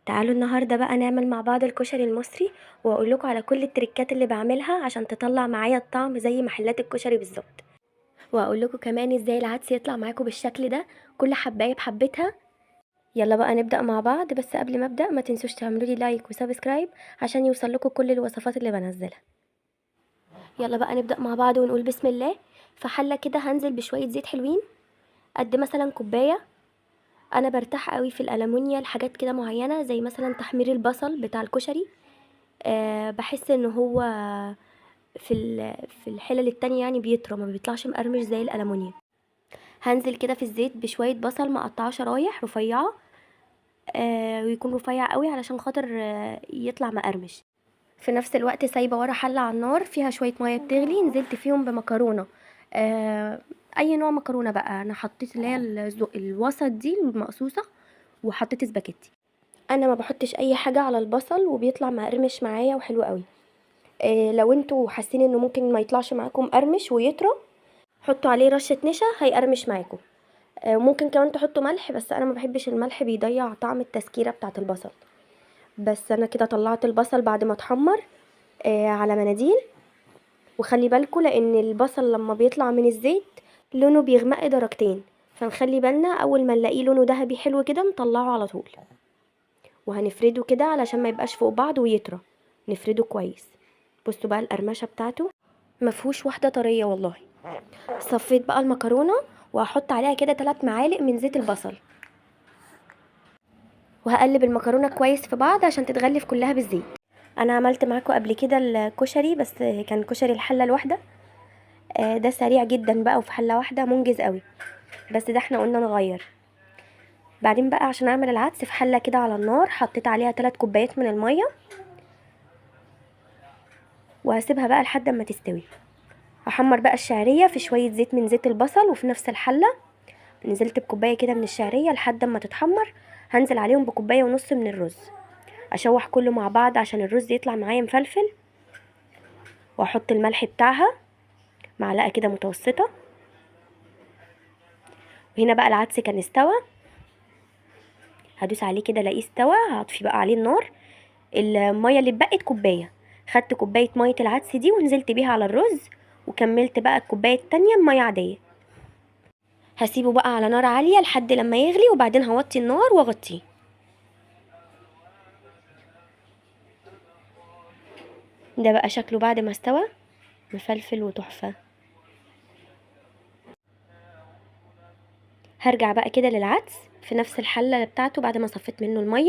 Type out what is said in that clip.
تعالوا النهارده بقى نعمل مع بعض الكشري المصري، واقول لكم على كل التريكات اللي بعملها عشان تطلع معايا الطعم زي محلات الكشري بالظبط، واقول لكم كمان ازاي العدس يطلع معاكم بالشكل ده كل حبايه بحبتها. يلا بقى نبدأ مع بعض، بس قبل ما ابدأ ما تنسوش تعملوا لي like و subscribe عشان يوصل لكم كل الوصفات اللي بنزلها. يلا بقى نبدأ مع بعض ونقول بسم الله. في حله كده هنزل بشوية زيت حلوين قد مثلا كوباية. انا برتاح قوي في الالومنيا لحاجات كده معينة، زي مثلا تحمير البصل بتاع الكشري. بحس ان هو في الحلل التانية يعني بيطرى، ما بيطلعش مقرمش زي الالومنيا. هنزل كده في الزيت بشوية بصل مقطعاه شرايح رفيعة، ويكون رفيع قوي علشان خاطر يطلع مقرمش. في نفس الوقت سايبه ورا حله على النار فيها شوية مية بتغلي، نزلت فيهم بمكرونه، اي نوع مكرونه بقى. انا حطيت اللي هي الوسط دي المقصوصه، وحطيت سباكيتي. انا ما بحطش اي حاجة على البصل وبيطلع مقرمش معايا وحلو قوي. لو انتوا حاسين انه ممكن ما يطلعش معاكم مقرمش ويطرى، حطوا عليه رشه نشا هيقرمش معاكم. ممكن كمان تحطوا ملح، بس انا ما بحبش الملح، بيضيع طعم التسكيره بتاعه البصل. بس انا كده طلعت البصل بعد ما اتحمر على مناديل. وخلي بالكم لان البصل لما بيطلع من الزيت لونه بيغمق درجتين، فنخلي بالنا اول ما نلاقيه لونه ذهبي حلو كده نطلعه على طول، وهنفرده كده علشان ما يبقاش فوق بعض ويطرى، نفرده كويس. بصوا بقى القرمشه بتاعته مفهوش واحدة طرية والله. صفيت بقى المكرونه وهحط عليها كده 3 معالق من زيت البصل، وهقلب المكرونه كويس في بعض عشان تتغلف كلها بالزيت. انا عملت معاكم قبل كده الكشري، بس كان كشري الحلة الواحدة. ده سريع جدا بقى وفي حله واحدة منجز قوي، بس ده احنا قلنا نغير. بعدين بقى عشان اعمل العدس في حله كده على النار حطيت عليها 3 كوبايات من المية، وهسيبها بقى لحد ما تستوي. هحمر بقى الشعرية في شوية زيت من زيت البصل، وفي نفس الحلة نزلت بكوبايه كده من الشعرية لحد ما تتحمر. هنزل عليهم بكوبايه ونص من الرز، اشوح كله مع بعض عشان الرز يطلع معايا مفلفل. واحط الملح بتاعها معلقه كده متوسطه. وهنا بقى العدس كان استوى، هدوس عليه كده الاقيه استوى، هطفي بقى عليه النار. المية اللي اتبقت كوباية، خدت كوباية مية العدس دي ونزلت بيها على الرز، وكملت بقى الكوباية التانية بميه عادية. هسيبه بقى على نار عالية لحد لما يغلي، وبعدين هوطي النار واغطيه. ده بقى شكله بعد ما استوى، مفلفل وتحفه. هرجع بقى كده للعدس في نفس الحلة بتاعته بعد ما صفيت منه المية.